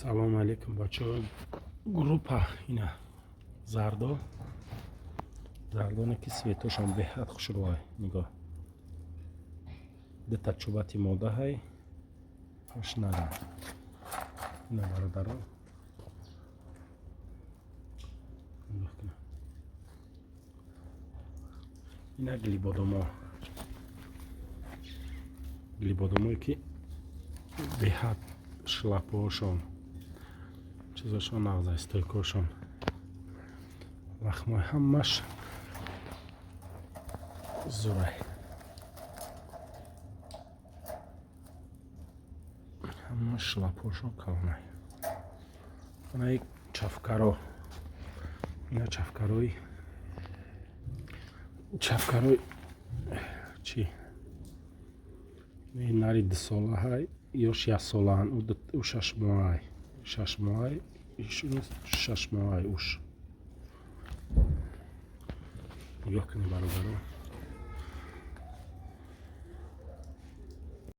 Салому алейкум, бачаҳо. Группа ина зардо, зардоне ки цветошон беҳад хушрӯай. Нигоҳ, дута чӯбати модаҳай ҳашнара. Ина, бародарон, нигоҳ кунед. Ина глибодомо, глибодомое ки беҳад шлапоошон, чизошон нағза, стойкошон лахмой, ҳамаш зурай, ҳама шлапошон калонай. Анаи чафкаро, ина чафкарои, чафкарои чи нари дусолаҳай, ёш яксолаанд, ӯ 6 моҳай, 6 моҳай, 6 моҳай уш. Нигоҳ кунед, бародарон.